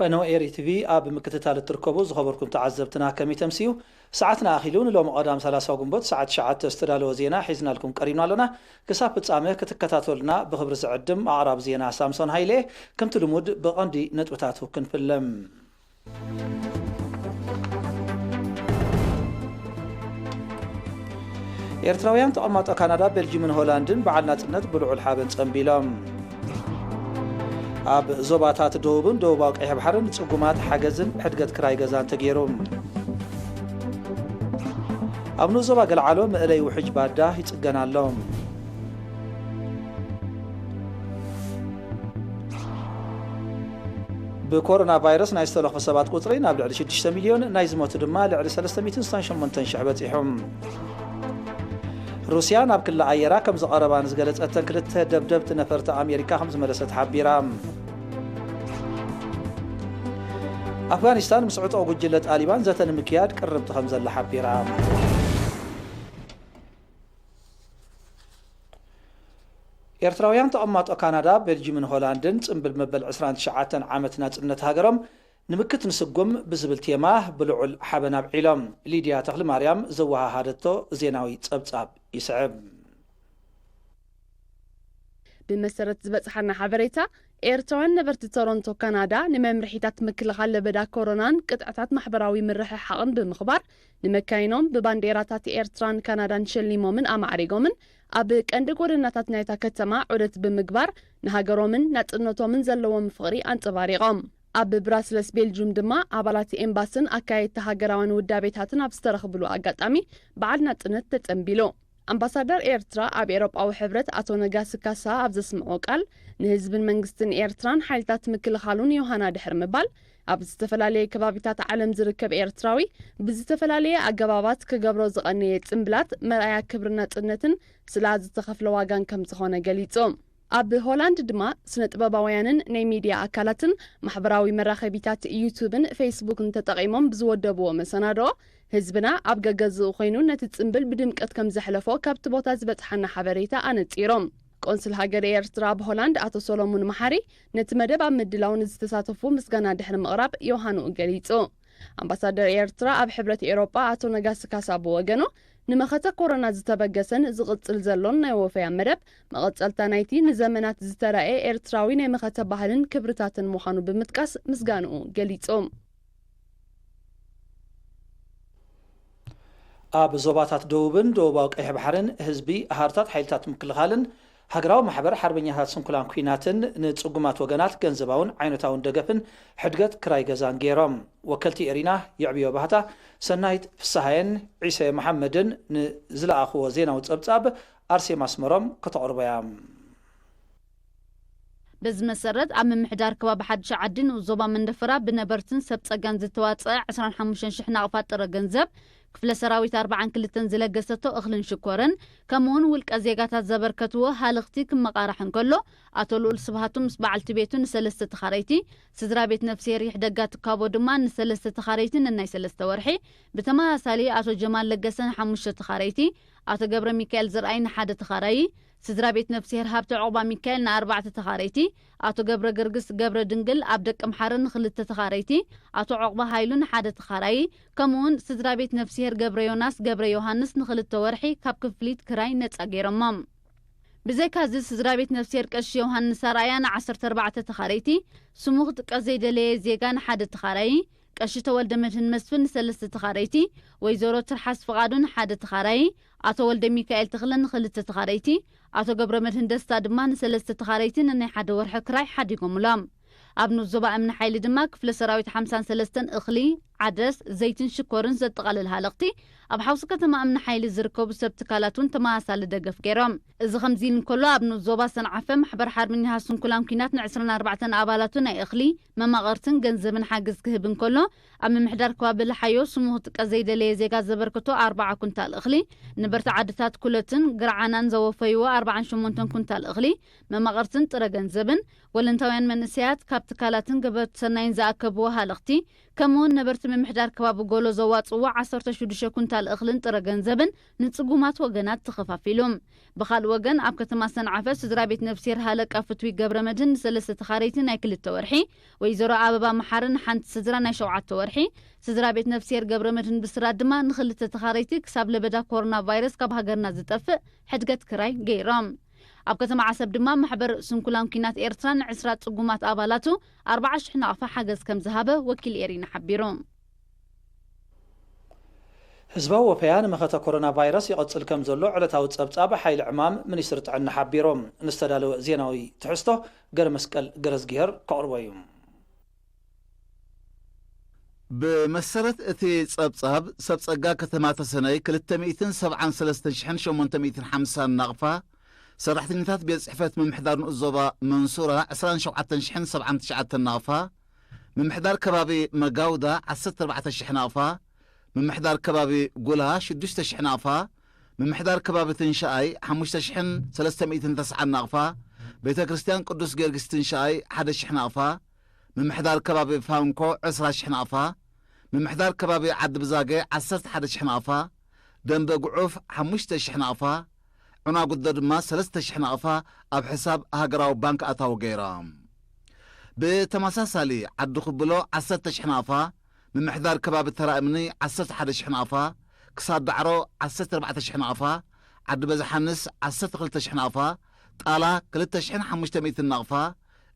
ፈነወ ኤሪ ቲቪ ኣብ ምክትታል እትርከቡ ዝኸበርኩም ተዓዘብትና ከመይ ተምስዩ? ሰዓትና ኣኺሉ ንሎሚ ቀዳም ሰላሳ ጉንቦት ሰዓት ትሽዓተ ዝተዳለወ ዜና ሒዝናልኩም ቀሪብና ኣሎና። ክሳብ ፍጻመ ክትከታተሉና ብኽብሪ ዝዕድም ኣቕራብ ዜና ሳምሶን ሃይለ። ከምቲ ልሙድ ብቐንዲ ነጥብታቱ ክንፍለም። ኤርትራውያን ተቐማጦ ካናዳ፣ ቤልጂምን ሆላንድን በዓል ናጽነት ብልዑል ሓበን ጸንቢሎም። ኣብ ዞባታት ደቡብን ደቡባዊ ቀይሕ ባሕርን ጽጉማት ሓገዝን ሕድገት ክራይ ገዛን ተገይሩ። ኣብ ንኡስ ዞባ ገልዓሎ መእለይ ውሕጅ ባዳ ይጽገን ኣሎ። ብኮሮና ቫይረስ ናይ ዝተለኽፉ ሰባት ቁጽሪ ናብ ልዕሊ ሽዱሽተ ሚልዮን፣ ናይ ዝሞቱ ድማ ልዕሊ ሰለስተ ሚእትን ስሳን ሸሞንተን ሽሕ በጺሑ። ሩስያ ናብ ክሊ ኣየራ ከም ዝቐረባ ንዝገለጸተን ክልተ ደብደብቲ ነፈርቲ ኣሜሪካ ከም ዝመለሰት ሓቢራ። ኣፍጋኒስታን ምስ ዕጡቕ ጉጅለ ጣሊባን ዘተ ንምክያድ ቅርብቲ ከም ዘላ ሓቢራ። ኤርትራውያን ተቐማጦ ካናዳ፣ ቤልጂምን ሆላንድን ጽምብል መበል ዕስራን ትሽዓተን ዓመት ናጽነት ሃገሮም ንምክት ንስጉም ብዝብል ቴማ ብልዑል ሓበን ኣብዒሎም። ሊድያ ተኽለማርያም ዘወሃሃደቶ ዜናዊ ጸብጻብ ይስዕብ። ብመሰረት ዝበጽሓና ሓበሬታ፣ ኤርትራውያን ነበርቲ ቶሮንቶ ካናዳ ንመምርሒታት ምክልኻል ለበዳ ኮሮናን ቅጥዕታት ማሕበራዊ ምርሕሓቕን ብምኽባር፣ ንመካይኖም ብባንዴራታት ኤርትራን ካናዳን ሸሊሞምን ኣማዕሪጎምን ኣብ ቀንዲ ጎደናታት ናይታ ከተማ ዑደት ብምግባር፣ ንሃገሮምን ናጽነቶምን ዘለዎም ፍቕሪ ኣንጸባሪቖም። ኣብ ብራስለስ ቤልጁም ድማ ኣባላት ኤምባስን ኣካየድቲ ሃገራውያን ውዳቤታትን ኣብ ዝተረኽብሉ ኣጋጣሚ በዓል ናጽነት ተጸንቢሉ። ኣምባሳደር ኤርትራ ኣብ ኤውሮጳዊ ሕብረት ኣቶ ነጋሲ ካሳ ኣብ ዘስምዖ ቃል፣ ንህዝብን መንግስትን ኤርትራን ሓይልታት ምክልኻሉን ዮሃና ድሕሪ ምባል፣ ኣብ ዝተፈላለየ ከባቢታት ዓለም ዝርከብ ኤርትራዊ ብዝተፈላለየ ኣገባባት ክገብሮ ዝቐነየ ጽምብላት መርኣያ ክብሪ ናጽነትን ስለ ዝተኸፍለ ዋጋን ከም ዝኾነ ገሊጹ። ኣብ ሆላንድ ድማ ስነ ጥበባውያንን ናይ ሚድያ ኣካላትን ማሕበራዊ መራኸቢታት ዩቱብን ፌስቡክን ተጠቒሞም ብዝወደብዎ መሰናድኦ፣ ህዝብና ኣብ ገገዝኡ ኮይኑ ነቲ ጽምብል ብድምቀት ከም ዘሕለፎ ካብቲ ቦታ ዝበጽሓና ሓበሬታ ኣነጺሮም። ቆንስል ሃገረ ኤርትራ ኣብ ሆላንድ ኣቶ ሶሎሙን መሓሪ ነቲ መደብ ኣብ ምድላው ንዝተሳተፉ ምስጋና ድሕሪ ምቕራብ ዮሃንኡ ገሊጹ። ኣምባሳደር ኤርትራ ኣብ ሕብረት ኤውሮጳ ኣቶ ነጋሲ ካሳ ብወገኑ፣ ንመኸተ ኮሮና ዝተበገሰን ዝቕጽል ዘሎን ናይ ወፈያ መደብ መቐጸልታ ናይቲ ንዘመናት ዝተራእየ ኤርትራዊ ናይ መኸተ ባህልን ክብርታትን ምዃኑ ብምጥቃስ ምስጋንኡ ገሊጹ። ኣብ ዞባታት ደቡብን ደቡባዊ ቀይሕ ባሕርን ህዝቢ፣ ሃርታት ሓይልታት ምክልኻልን ሃገራዊ ማሕበር ሓርበኛታት ስንኩላን ኲናትን ንጽጉማት ወገናት ገንዘባውን ዓይነታውን ደገፍን ሕድገት ክራይ ገዛን ገይሮም። ወከልቲ ኤሪና የዕብዮ ባህታ፣ ሰናይት ፍስሃየን ዒሰ መሓመድን ንዝለኣኽዎ ዜናዊ ጸብጻብ ኣርሴማ ኣስመሮም ከተቕርቦ እያ። በዚ መሰረት፣ ኣብ ምምሕዳር ከባቢ ሓድሽ ዓዲ ንኡስ ዞባ መንደፈራ ብነበርትን ሰብ ጸጋን ዝተዋጽአ ዕስራን ሓሙሽተን ሽሕ ናቕፋ ጥረ ገንዘብ፣ ክፍለ ሰራዊት ኣርባዓን ክልተን ዝለገሰቶ እኽልን ሽኮርን፣ ከምኡውን ውልቀ ዜጋታት ዘበርከትዎ ሃለኽቲ ክመቓራሕ እንከሎ፣ ኣቶ ልኡል ስብሃቱ ምስ በዓልቲ ቤቱ ንሰለስተ ተኻረይቲ፣ ስድራ ቤት ነፍስሄር ይሕደጋ ትካቦ ድማ ንሰለስተ ተኻረይቲ ነናይ ሰለስተ ወርሒ፣ ብተመሳሳሊ ኣቶ ጀማል ለገሰ ንሓሙሽተ ተኻረይቲ፣ ኣቶ ገብረ ሚካኤል ዘርኣይ ንሓደ ተኻራዪ፣ ስድራ ቤት ነፍስሄር ሃብተ ዑቕባ ሚካኤል ንኣርባዕተ ተኻረይቲ፣ ኣቶ ገብረ ገርግስ ገብረ ድንግል ኣብ ደቀምሓረ ንኽልተ ተኻረይቲ፣ ኣቶ ዑቕባ ሃይሉ ንሓደ ተኻራዪ፣ ከምኡውን ስድራ ቤት ነፍስሄር ገብረ ዮናስ ገብረ ዮሃንስ ንኽልተ ወርሒ ካብ ክፍሊት ክራይ ነጻ ገይሮሞም። ብዘይካዚ፣ ስድራ ቤት ነፍስሄር ቀሺ ዮሃንስ ኣርኣያ ንዓሰርተ ኣርባዕተ ተኻረይቲ፣ ስሙ ክጥቀስ ዘይደለየ ዜጋ ንሓደ ተኻራዪ፣ ቀሺ ተወልደ መድህን መስፍን ንሰለስተ ተኻረይቲ፣ ወይዘሮ ትርሓስ ፍቓዱ ንሓደ ተኻራዪ፣ ኣቶ ወልደ ሚካኤል ተኽለ ንኽልተ ተኻረይቲ፣ ኣቶ ገብረ መድህን ደስታ ድማ ንሰለስተ ተኻረይቲ ነናይ ሓደ ወርሒ ክራይ ሓዲጎምሎም። ኣብ ንኡስ ዞባ እምኒ ሓይሊ ድማ ክፍለ ሰራዊት ሓምሳን ሰለስተን እኽሊ፣ ዓደስ፣ ዘይትን ሽኮርን ዘጠቓልል ሃለኽቲ ኣብ ሓውሲ ከተማ እምኒ ሓይሊ ዝርከቡ ሰብ ትካላት እውን ተመሳሳሊ ደገፍ ገይሮም። እዚ ከምዚ ኢሉ እንከሎ፣ ኣብ ንኡስ ዞባ ሰንዓፈ ማሕበር ሓርበኛ ሃሱን ኩላን ኲናት ንዕስራን ኣርባዕተን ኣባላቱ ናይ እኽሊ፣ መማቕርትን ገንዘብን ሓገዝ ክህብ እንከሎ፣ ኣብ ምምሕዳር ከባቢ ለሓዮ ስሙ ክጥቀስ ዘይደለየ ዜጋ ዘበርከቶ ኣርባዓ ኩንታል እኽሊ፣ ነበርቲ ዓድታት ኩለትን ግርዓናን ዘወፈይዎ ኣርባዓን ሸሞንተን ኩንታል እኽሊ፣ መማቕርትን ጥረ ገንዘብን፣ ወለንታውያን መንእሰያት ካብ ትካላትን ገበርቲ ሰናይን ዝኣከብዎ ሃለኽቲ፣ ከምኡውን ነበርቲ ምምሕዳር ከባቢ ጎሎ ዘዋጽዎ ዓሰርተ ሽዱሽተ ኩንታል ኩንታል እኽልን ጥረ ገንዘብን ንጽጉማት ወገናት ተኸፋፊሉ። ብኻልእ ወገን፣ ኣብ ከተማ ሰንዓፈ ስድራ ቤት ነፍስሄር ሃለቃ ፍትዊ ገብረመድህን ንሰለስተ ተኻረይቲ ናይ ክልተ ወርሒ፣ ወይዘሮ ኣበባ መሓርን ሓንቲ ስድራ ናይ ሸውዓተ ወርሒ፣ ስድራ ቤት ነፍስሄር ገብረመድህን ብስራት ድማ ንኽልተ ተኻረይቲ ክሳብ ለበዳ ኮሮና ቫይረስ ካብ ሃገርና ዝጠፍእ ሕድገት ክራይ ገይሮም። ኣብ ከተማ ዓሰብ ድማ ማሕበር ስንኩላን ኲናት ኤርትራን ዕስራ ጽጉማት ኣባላቱ ኣርባዓ ሽሕ ናቕፋ ሓገዝ ከም ዝሃበ ወኪል ኤሪና ሓቢሩ። ህዝባዊ ወፈያ ንመኸተ ኮሮና ቫይረስ ይቐጽል ከም ዘሎ ዕለታዊ ጸብጻብ ሓይሊ ዕማም ሚኒስትሪ ጥዕና ሓቢሩ። ንዝተዳለወ ዜናዊ ትሕዝቶ ገረ መስቀል ገረዝጊሄር ከቕርቦ እዩ። ብመሰረት እቲ ጸብጻብ፣ ሰብ ጸጋ ከተማ ተሰነይ ክልተ ሚእትን ሰብዓን ሰለስተን ሽሕን ሸሞንተ ሚእትን ሓምሳን ናቕፋ፣ ሰራሕተኛታት ቤት ጽሕፈት ምምሕዳር ንኡስ ዞባ መንሱራ ዕስራን ሸውዓተን ሽሕን ሰብዓን ትሽዓተን ናቕፋ፣ ምምሕዳር ከባቢ መጋውዳ ዓሰርተ ኣርባዕተ ሽሕ ናቕፋ፣ ምምሕዳር ከባቢ ጉላ ሽዱሽተ ሽሕ ናቕፋ፣ ምምሕዳር ከባቢ ትንሽኣይ ሓሙሽተ ሽሕን ሰለስተ ሚእትን ተስዓን ናቕፋ፣ ቤተ ክርስቲያን ቅዱስ ጊዮርጊስ ትንሽኣይ ሓደ ሽሕ ናቕፋ፣ ምምሕዳር ከባቢ ፋንኮ ዕስራ ሽሕ ናቕፋ፣ ምምሕዳር ከባቢ ዓዲ ብዛገ ዓሰርተ ሓደ ሽሕ ናቕፋ፣ ደንበ ጉዑፍ ሓሙሽተ ሽሕ ናቕፋ፣ ዑና ጉዶ ድማ ሰለስተ ሽሕ ናቕፋ ኣብ ሕሳብ ሃገራዊ ባንክ ኣታዊ ገይሮም። ብተመሳሳሊ፣ ዓዲ ኩብሎ ዓሰርተ ሽሕ ናቕፋ፣ ምምሕዳር ከባቢ ተራ እምኒ ዓሰርተ ሓደ ሽሕ ናቕፋ፣ ክሳድ ዳዕሮ ዓሰርተ ኣርባዕተ ሽሕ ናቕፋ፣ ዓዲ በዝሓንስ ዓሰርተ ክልተ ሽሕ ናቕፋ፣ ጣላ ክልተ ሽሕን ሓሙሽተ ሚእትን ናቕፋ፣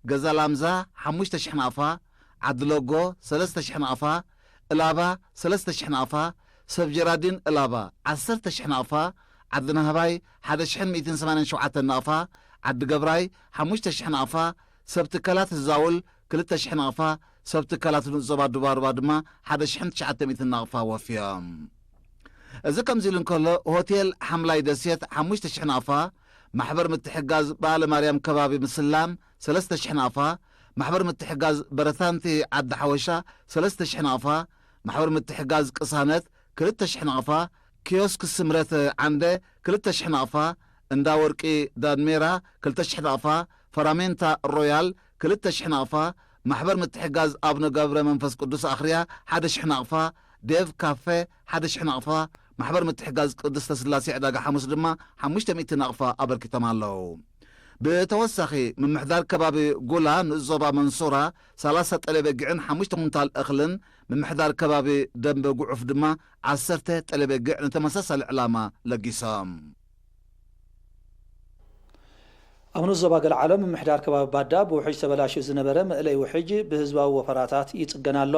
ገዛ ላምዛ ሓሙሽተ ሽሕ ናቕፋ፣ ዓዲ ሎጎ ሰለስተ ሽሕ ናቕፋ፣ እላባ ሰለስተ ሽሕ ናቕፋ፣ ሰብ ጀራዲን እላባ ዓሰርተ ሽሕ ናቕፋ፣ ዓዲ ናህባይ ሓደ ሽሕን ሚእትን ሰማንያን ሸውዓተን ናቕፋ፣ ዓዲ ገብራይ ሓሙሽተ ሽሕ ናቕፋ፣ ሰብ ትካላት ህዛውል ክልተ ሽሕ ናቕፋ፣ ሰብ ትካላት ንኡስ ዞባ ዱባሩባ ድማ ሓደ ሽሕን ትሽዓተ ሚእትን ናቕፋ ወፍዮም። እዚ ከምዚ ኢሉ እንከሎ፣ ሆቴል ሓምላይ ደሴት ሓሙሽተ ሽሕ ናቕፋ፣ ማሕበር ምትሕጋዝ በዓለ ማርያም ከባቢ ምስላም ሰለስተ ሽሕ ናቕፋ፣ ማሕበር ምትሕጋዝ በረታንቲ ዓዲ ሓወሻ ሰለስተ ሽሕ ናቕፋ፣ ማሕበር ምትሕጋዝ ቅሳነት ክልተ ሽሕ ናቕፋ፣ ኪዮስክ ስምረት ዓንደ ክልተ ሽሕ ናቕፋ፣ እንዳ ወርቂ ዳድሜራ ክልተ ሽሕ ናቕፋ፣ ፈራሜንታ ሮያል ክልተ ሽሕ ናቕፋ፣ ማሕበር ምትሕጋዝ ኣቡነ ገብረ መንፈስ ቅዱስ ኣኽርያ ሓደ ሽሕ ናቕፋ፣ ዴቭ ካፌ ሓደ ሽሕ ናቕፋ፣ ማሕበር ምትሕጋዝ ቅድስተ ስላሴ ዕዳጋ ሓሙስ ድማ ሓሙሽተ ሚእቲ ናቕፋ ኣበርኪቶም ኣለዉ። ብተወሳኺ፣ ምምሕዳር ከባቢ ጉላ ንኡስ ዞባ መንሱራ ሰላሳ ጠለበጊዕን ሓሙሽተ ኩንታል እኽልን፣ ምምሕዳር ከባቢ ደንበ ጉዑፍ ድማ ዓሰርተ ጠለበጊዕ ንተመሳሳሊ ዕላማ ለጊሶም። ኣብ ንኡስ ዞባ ገለዓለም ምምሕዳር ከባቢ ባዳ ብውሕጅ ተበላሽዩ ዝነበረ መእለይ ውሕጅ ብህዝባዊ ወፈራታት ይጽገን ኣሎ።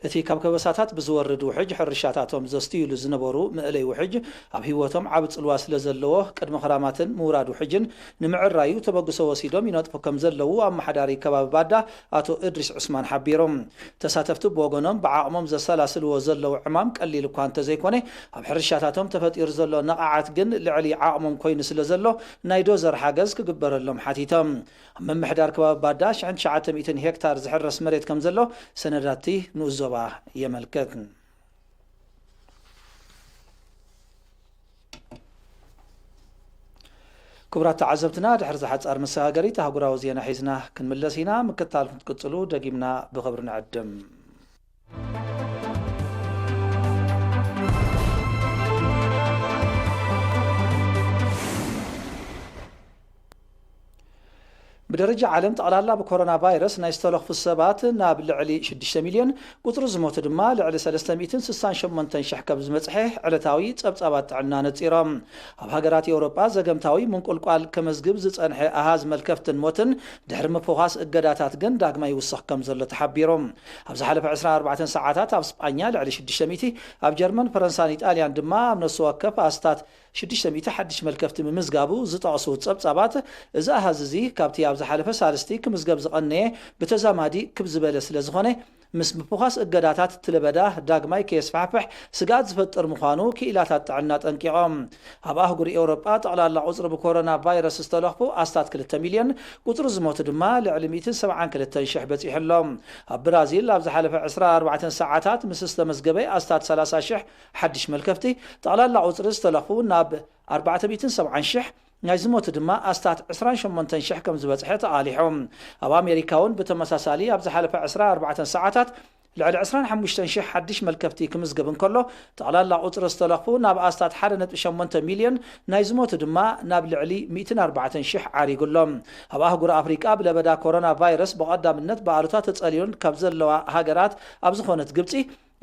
እቲ ካብ ከበሳታት ብዝወርድ ውሕጅ ሕርሻታቶም ዘስትዩሉ ዝነበሩ መእለይ ውሕጅ ኣብ ህይወቶም ዓቢ ጽልዋ ስለ ዘለዎ ቅድሚ ክራማትን ምውራድ ውሕጅን ንምዕራዩ ተበግሶ ወሲዶም ይነጥፉ ከም ዘለዉ ኣመሓዳሪ ከባቢ ባዳ ኣቶ እድሪስ ዑስማን ሓቢሮም። ተሳተፍቲ ብወገኖም ብዓቕሞም ዘሰላስልዎ ዘለዉ ዕማም ቀሊል እኳ እንተዘይኮነ ኣብ ሕርሻታቶም ተፈጢሩ ዘሎ ነቓዓት ግን ልዕሊ ዓቕሞም ኮይኑ ስለ ዘሎ ናይ ዶዘር ሓገዝ ክግበረሎም ሓቲቶም። ኣብ ምምሕዳር ከባቢ ባዳ ሽሕን ትሽዓተ ሚእትን ሄክታር ዝሕረስ መሬት ከም ዘሎ ሰነዳት ንኡስ ዞባ የመልክት። ክቡራት ተዓዘብትና፣ ድሕሪ ዝሓጻር መሰጋገሪት ኣህጉራዊ ዜና ሒዝና ክንምለስ ኢና። ምክትታል ክትቅጽሉ ደጊምና ብኽብሪ ንዕድም። ብደረጃ ዓለም፣ ጠቕላላ ብኮሮና ቫይረስ ናይ ዝተለኽፉ ሰባት ናብ ልዕሊ ሽዱሽተ ሚልዮን፣ ቁጽሪ ዝሞቱ ድማ ልዕሊ ሰለስተ ሚእትን ስሳን ሸሞንተን ሽሕ ከም ዝበጽሐ ዕለታዊ ጸብጻባት ጥዕና ነጺሮም። ኣብ ሃገራት ኤውሮጳ ዘገምታዊ ምንቁልቋል ከመዝግብ ዝጸንሐ ኣሃዝ መልከፍትን ሞትን ድሕሪ ምፍዃስ እገዳታት ግን ዳግማይ ይውስኽ ከም ዘሎ ተሓቢሩ። ኣብ ዝሓለፈ ዕስራን ኣርባዕተን ሰዓታት ኣብ ስጳኛ ልዕሊ ሽዱሽተ ሚእቲ፣ ኣብ ጀርመን፣ ፈረንሳን ኢጣልያን ድማ ኣብ ነፍሲ ወከፍ ኣስታት ሽዱሽተ ሚእቲ ሓድሽ መልከፍቲ ምምዝጋቡ ዝጠቕሱ ጸብጻባት፣ እዚ ኣሃዝ እዚ ካብቲ ኣብ ዝሓለፈ ሳልስቲ ክምዝገብ ዝቐነየ ብተዛማዲ ክብ ዝበለ ስለ ዝኾነ፣ ምስ ምፍዃስ እገዳታት እቲ ለበዳ ዳግማይ ከየስፋሕፍሕ ስግኣት ዝፈጥር ምዃኑ ክኢላታት ጥዕና ኣጠንቂቖም። ኣብ ኣህጉር ኤውሮጳ ጠቕላላ ቁጽሪ ብኮሮና ቫይረስ ዝተለኽፉ ኣስታት ክልተ ሚልዮን፣ ቁጽሪ ዝሞቱ ድማ ልዕሊ ሚእትን ሰብዓን ክልተን ሽሕ በጺሑ ኣሎ። ኣብ ብራዚል ኣብ ዝሓለፈ ዕስራን ኣርባዕተን ሰዓታት ምስ ዝተመዝገበ ኣስታት ሰላሳ ሽሕ ሓድሽ መልከፍቲ፣ ጠቕላላ ቁጽሪ ዝተለኽፉ ናብ ኣርባዕተ ሚእትን ሰብዓን ሽሕ፣ ናይ ዝሞቱ ድማ ኣስታት ዕስራን ሸሞንተን ሽሕ ከም ዝበጽሐ ተቓሊሑ። ኣብ ኣሜሪካ እውን ብተመሳሳሊ ኣብ ዝሓለፈ ዕስራን ኣርባዕተን ሰዓታት ልዕሊ ዕስራን ሓሙሽተን ሽሕ ሓድሽ መልከፍቲ ክምዝግብ እንከሎ፣ ጠቕላላ ቁጽሪ ዝተለኽፉ ናብ ኣስታት ሓደ ነጥቢ ሸሞንተ ሚልዮን፣ ናይ ዝሞቱ ድማ ናብ ልዕሊ ሚእትን ኣርባዕተን ሽሕ ዓሪጉ ኣሎ። ኣብ ኣህጉር ኣፍሪቃ ብለበዳ ኮሮና ቫይረስ ብቐዳምነት ብኣሉታ ተጸሊዮን ካብ ዘለዋ ሃገራት ኣብ ዝኾነት ግብጺ፣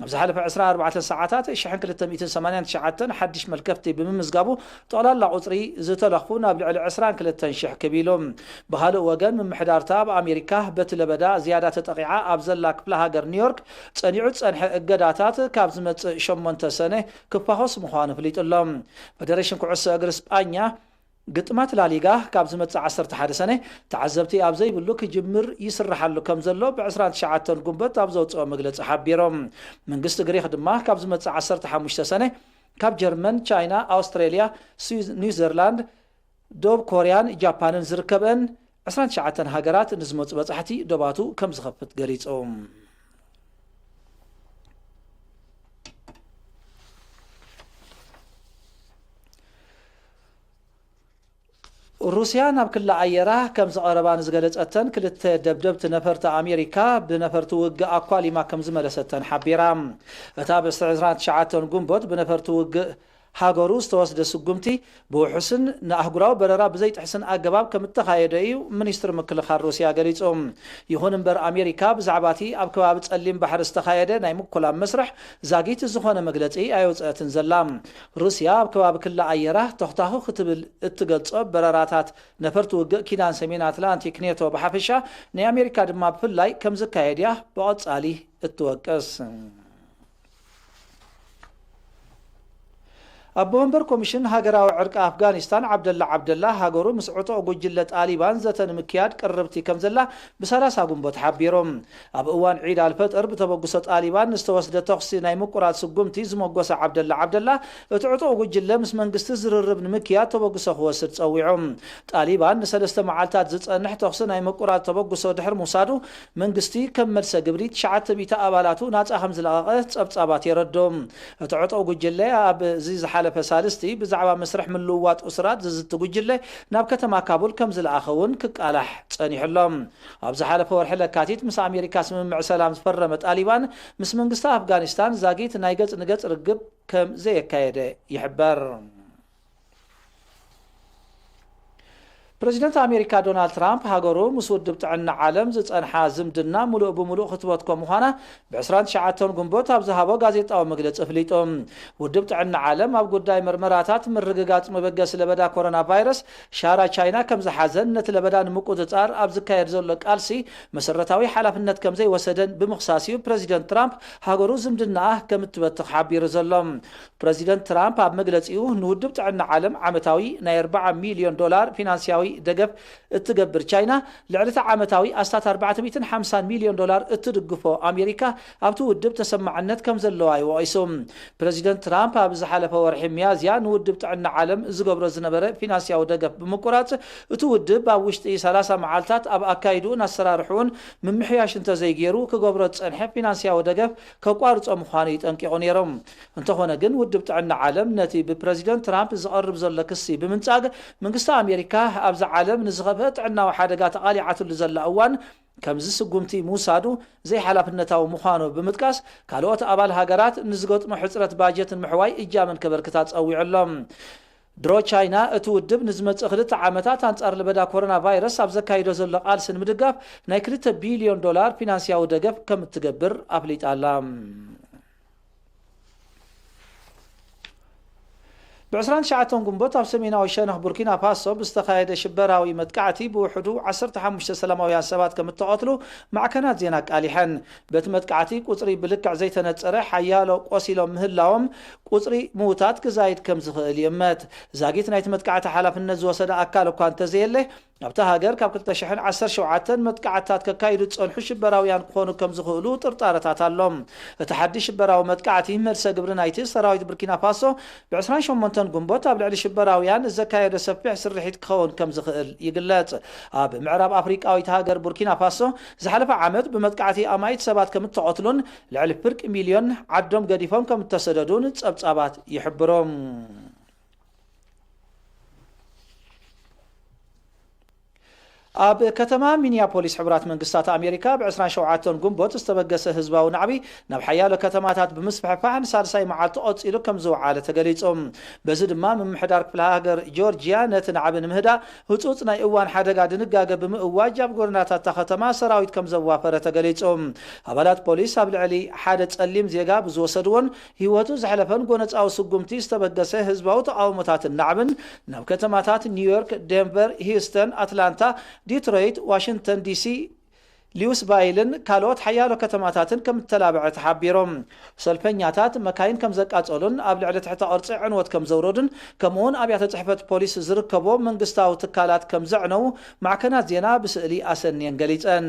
ኣብ ዝሓለፈ ዕስራን ኣርባዕተን ሰዓታት ሽሕን ክልተ ሚእትን ሰማንያን ትሽዓተን ሓድሽ መልከፍቲ ብምምዝጋቡ፣ ጠቕላላ ቁጽሪ ዝተለኽፉ ናብ ልዕሊ ዕስራን ክልተን ሽሕ ክብ ኢሉ። ብኻልእ ወገን፣ ምምሕዳርታ ኣብ ኣሜሪካ በቲ ለበዳ ዝያዳ ተጠቒዓ ኣብ ዘላ ክፍለ ሃገር ኒውዮርክ፣ ጸኒዑ ዝጸንሐ እገዳታት ካብ ዝመጽእ ሸሞንተ ሰነ ክፋኾስ ምዃኑ ኣፍሊጡ ኣሎ። ፈደሬሽን ኩዕሶ እግሪ ስጳኛ፣ ግጥማት ላሊጋ ካብ ዝመጽእ ዓሰርተ ሓደ ሰነ፣ ተዓዘብቲ ኣብ ዘይብሉ ክጅምር ይስርሓሉ ከም ዘሎ ብ ዕስራን ትሽዓተን ጉንበት ኣብ ዘውጽኦ መግለጺ ሓቢሮም። መንግስቲ ግሪኽ ድማ ካብ ዝመጽእ ዓሰርተ ሓሙሽተ ሰነ፣ ካብ ጀርመን፣ ቻይና፣ ኣውስትራልያ፣ ስዊዝ፣ ኒውዚላንድ፣ ደቡብ ኮርያን ጃፓንን ዝርከበን ዕስራን ትሽዓተን ሃገራት ንዝመጹ በጻሕቲ ዶባቱ ከም ዝኸፍት ገሊጹ። ሩስያ ናብ ክሊ ኣየራ ከም ዝቐረባ ንዝገለጸተን ክልተ ደብደብቲ ነፈርቲ ኣሜሪካ፣ ብነፈርቲ ውግእ ኣኳሊማ ከም ዝመለሰተን ሓቢራ። እታ ብ ዕስራን ትሽዓተን ጉንቦት ብነፈርቲ ውግእ ሃገሩ ዝተወስደ ስጉምቲ ብውሑስን ንኣህጉራዊ በረራ ብዘይጥሕስን ኣገባብ ከም እተኻየደ እዩ ሚኒስትሪ ምክልኻል ሩስያ ገሊጹ። ይኹን እምበር፣ ኣሜሪካ ብዛዕባ እቲ ኣብ ከባቢ ጸሊም ባሕሪ ዝተኻየደ ናይ ምኩላም መስርሕ ዛጊት ዝኾነ መግለጺ ኣየውጽአትን ዘላ። ሩስያ ኣብ ከባቢ ክሊ ኣየራ ተኹታኹ ክትብል እትገልጾ በረራታት ነፈርቲ ውግእ ኪዳን ሰሜን ኣትላንቲክ ኔቶ ብሓፈሻ፣ ናይ ኣሜሪካ ድማ ብፍላይ ከም ዝካየድ እያ ብቐጻሊ እትወቅስ። ኣቦ ወንበር ኮሚሽን ሃገራዊ ዕርቂ ኣፍጋኒስታን ዓብደላ ዓብደላ፣ ሃገሩ ምስ ዕጡቕ ጉጅለ ጣሊባን ዘተ ንምክያድ ቅርብቲ ከም ዘላ ብሰላሳ ጉንቦት ሓቢሩ። ኣብ እዋን ዒድ ኣልፈጥር ብተበግሶ ጣሊባን ንዝተወስደ ተኹሲ ናይ ምቁራጽ ስጉምቲ ዝመጎሰ ዓብደላ ዓብደላ፣ እቲ ዕጡቕ ጉጅለ ምስ መንግስቲ ዝርርብ ንምክያድ ተበግሶ ክወስድ ጸዊዑ። ጣሊባን ንሰለስተ መዓልታት ዝጸንሕ ተኹሲ ናይ ምቁራጽ ተበግሶ ድሕሪ ምውሳዱ፣ መንግስቲ ከም መልሰ ግብሪ ትሽዓተ ሚእቲ ኣባላቱ ናጻ ከም ዝለቐቐ ጸብጻባት የረድኡ። እቲ ዕጡቕ ጉጅለ ኣብዚ ዝሓለፈ ሳልስቲ ብዛዕባ መስርሕ ምልውዋጥ እሱራት ዝዝቲ ጉጅለ ናብ ከተማ ካቡል ከም ዝለኣኸ እውን ክቃላሕ ጸኒሑ ኣሎ። ኣብ ዝሓለፈ ወርሒ ለካቲት ምስ ኣሜሪካ ስምምዕ ሰላም ዝፈረመ ጣሊባን፣ ምስ መንግስቲ ኣፍጋኒስታን ዛጊት ናይ ገጽ ንገጽ ርግብ ከም ዘየካየደ ይሕበር። ፕረዚደንት ኣሜሪካ ዶናልድ ትራምፕ፣ ሃገሩ ምስ ውድብ ጥዕና ዓለም ዝጸንሓ ዝምድና ምሉእ ብምሉእ ክትበትኮ ምዃና ብ ዕስራን ትሽዓተን ጉንቦት ኣብ ዝሃቦ ጋዜጣዊ መግለጺ ኣፍሊጡ። ውድብ ጥዕና ዓለም ኣብ ጉዳይ መርመራታት ምርግጋጽ መበገሲ ለበዳ ኮሮና ቫይረስ ሻራ ቻይና ከም ዝሓዘን፣ ነቲ ለበዳ ንምቁጽጻር ኣብ ዝካየድ ዘሎ ቃልሲ መሰረታዊ ሓላፍነት ከም ዘይወሰደን ብምኽሳስ እዩ ፕረዚደንት ትራምፕ ሃገሩ ዝምድናኣ ከም እትበትኽ ሓቢሩ ዘሎ። ፕረዚደንት ትራምፕ ኣብ መግለጺኡ፣ ንውድብ ጥዕና ዓለም ዓመታዊ ናይ ኣርባዓ ሚልዮን ዶላር ፊናንስያዊ ደገፍ እትገብር ቻይና፣ ልዕሊ እቲ ዓመታዊ ኣስታት ኣርባዕተ ሚእትን ሓምሳን ሚልዮን ዶላር እትድግፎ ኣሜሪካ ኣብቲ ውድብ ተሰማዕነት ከም ዘለዋ እዩ ወቒሱ። ፕረዚደንት ትራምፕ ኣብ ዝሓለፈ ወርሒ ሚያዝያ ንውድብ ጥዕና ዓለም ዝገብሮ ዝነበረ ፊናንስያዊ ደገፍ ብምቁራጽ፣ እቲ ውድብ ኣብ ውሽጢ ሰላሳ መዓልታት ኣብ ኣካይድኡን ኣሰራርሕኡን ምምሕያሽ እንተዘይገይሩ ክገብሮ ዝጸንሐ ፊናንስያዊ ደገፍ ከቋርጾ ምዃኑ እዩ ጠንቂቑ ነይሩ። እንተኾነ ግን፣ ውድብ ጥዕና ዓለም ነቲ ብፕረዚደንት ትራምፕ ዝቐርብ ዘሎ ክሲ ብምንጻግ፣ መንግስቲ ኣሜሪካ ኣብዚ ዓለም ንዝኸፍአ ጥዕናዊ ሓደጋ ተቓሊዓትሉ ዘላ እዋን፣ ከምዚ ስጉምቲ ምውሳዱ ዘይሓላፍነታዊ ምዃኑ ብምጥቃስ፣ ካልኦት ኣባል ሃገራት ንዝገጥሞ ሕጽረት ባጀት ንምሕዋይ እጃመን ከበርክታ ጸዊዑ ኣሎ። ድሮ ቻይና፣ እቲ ውድብ ንዝመጽእ ክልተ ዓመታት ኣንጻር ለበዳ ኮሮና ቫይረስ ኣብ ዘካይዶ ዘሎ ቃልሲ ንምድጋፍ ናይ ክልተ ቢልዮን ዶላር ፊናንስያዊ ደገፍ ከም እትገብር ኣፍሊጣ ኣላ። ብ ዕስራን ትሽዓተን ጉንቦት ኣብ ሰሜናዊ ሸነኽ ቡርኪና ፋሶ ብዝተኻየደ ሽበራዊ መጥቃዕቲ ብውሕዱ ዓሰርተ ሓሙሽተ ሰላማውያን ሰባት ከም እተቐትሉ ማዕከናት ዜና ኣቃሊሐን። በቲ መጥቃዕቲ ቁጽሪ ብልክዕ ዘይተነጸረ ሓያሎ ቆሲሎም ምህላዎም፣ ቁጽሪ ምዉታት ክዛይድ ከም ዝኽእል ይእመት። ዛጊት ናይቲ መጥቃዕቲ ሓላፍነት ዝወሰደ ኣካል እኳ እንተዘየለ፣ ኣብታ ሃገር ካብ ክልተ ሽሕን ዓሰርተ ሸውዓተን መጥቃዕትታት ከካይዱ ዝጸንሑ ሽበራውያን ክኾኑ ከም ዝኽእሉ ጥርጣረታት ኣሎ። እቲ ሓድሽ ሽበራዊ መጥቃዕቲ፣ መልሰ ግብሪ ናይቲ ሰራዊት ቡርኪና ፋሶ ብ ዕስራን ሸሞንተን ጉንቦት ኣብ ልዕሊ ሽበራውያን ዘካየዶ ሰፊሕ ስርሒት ክኸውን ከም ዝኽእል ይግለጽ። ኣብ ምዕራብ ኣፍሪቃዊት ሃገር ቡርኪና ፋሶ፣ ዝሓለፈ ዓመት ብመጥቃዕቲ ኣማኢት ሰባት ከም እተቐትሉን ልዕሊ ፍርቂ ሚልዮን ዓዶም ገዲፎም ከም እተሰደዱን ጸብጻባት ይሕብሩ። ኣብ ከተማ ሚኒያፖሊስ ሕቡራት መንግስታት ኣሜሪካ ብ ዕስራን ሸውዓተን ግንቦት ዝተበገሰ ህዝባዊ ናዕቢ ናብ ሓያሎ ከተማታት ብምስፍሕፋሕ ንሳልሳይ መዓልቲ ቀጺሉ ከም ዝወዓለ ተገሊጹ። በዚ ድማ ምምሕዳር ክፍለ ሃገር ጆርጂያ ነቲ ናዕቢ ንምህዳእ ህጹጽ ናይ እዋን ሓደጋ ድንጋገ ብምእዋጅ ኣብ ጎደናታት እታ ከተማ ሰራዊት ከም ዘዋፈረ ተገሊጹ። ኣባላት ፖሊስ ኣብ ልዕሊ ሓደ ጸሊም ዜጋ ብዝወሰድዎን ህይወቱ ዘሕለፈን ጎነጻዊ ስጉምቲ ዝተበገሰ ህዝባዊ ተቓውሞታትን ናዕብን ናብ ከተማታት ኒውዮርክ፣ ዴንቨር፣ ሂውስተን፣ ኣትላንታ፣ ዲትሮይት፣ ዋሽንግተን ዲሲ፣ ሊውስቫይልን ካልኦት ሓያሎ ከተማታትን ከም እተላብዐ ተሓቢሮም። ሰልፈኛታት መካይን ከም ዘቃጸሉን ኣብ ልዕሊ ትሕተ ቅርጺ ዕንወት ከም ዘውረዱን ከምኡውን ኣብያተ ጽሕፈት ፖሊስ ዝርከቦ መንግስታዊ ትካላት ከም ዘዕነዉ ማዕከናት ዜና ብስእሊ ኣሰንየን ገሊጸን።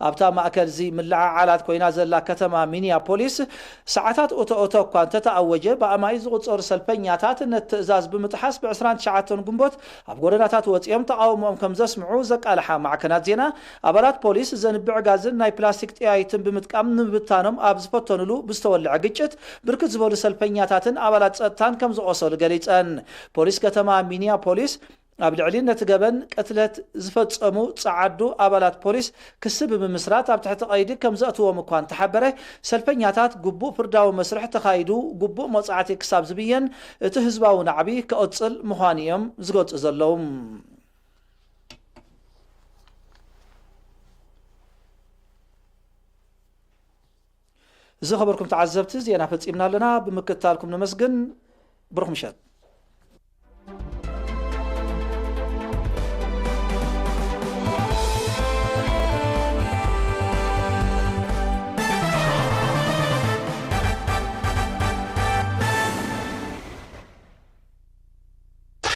ኣብታ ማእከል እዚ ምልዕዓላት ኮይና ዘላ ከተማ ሚኒያፖሊስ ሰዓታት እቶ እቶ እኳ እንተተኣወጀ ብኣማኢት ዝቑጸሩ ሰልፈኛታት ነቲ ትእዛዝ ብምጥሓስ ብ ዕስራን ትሽዓተን ግንቦት ኣብ ጎደናታት ወጺኦም ተቓውሞኦም ከም ዘስምዑ ዘቃልሓ ማዕከናት ዜና ኣባላት ፖሊስ ዘንብዕ ጋዝን ናይ ፕላስቲክ ጠያይትን ብምጥቃም ንምብታኖም ኣብ ዝፈተኑሉ ብዝተወልዐ ግጭት ብርክት ዝበሉ ሰልፈኛታትን ኣባላት ጸጥታን ከም ዝቖሰሉ ገሊጸን። ፖሊስ ከተማ ሚኒያፖሊስ ኣብ ልዕሊ ነቲ ገበን ቅትለት ዝፈጸሙ ጸዓዱ ኣባላት ፖሊስ ክሲ ብምምስራት ኣብ ትሕቲ ቀይዲ ከም ዘእትዎም እኳ እንተሓበረ፣ ሰልፈኛታት ግቡእ ፍርዳዊ መስርሕ ተኻይዱ ግቡእ መቕጻዕቲ ክሳብ ዝብየን እቲ ህዝባዊ ናዕቢ ክቕጽል ምዃኑ እዮም ዝገልጹ ዘለዉ። ዝኸበርኩም ተዓዘብቲ፣ ዜና ፈጺምና ኣለና። ብምክትታልኩም ነመስግን። ብሩኽ ምሸት።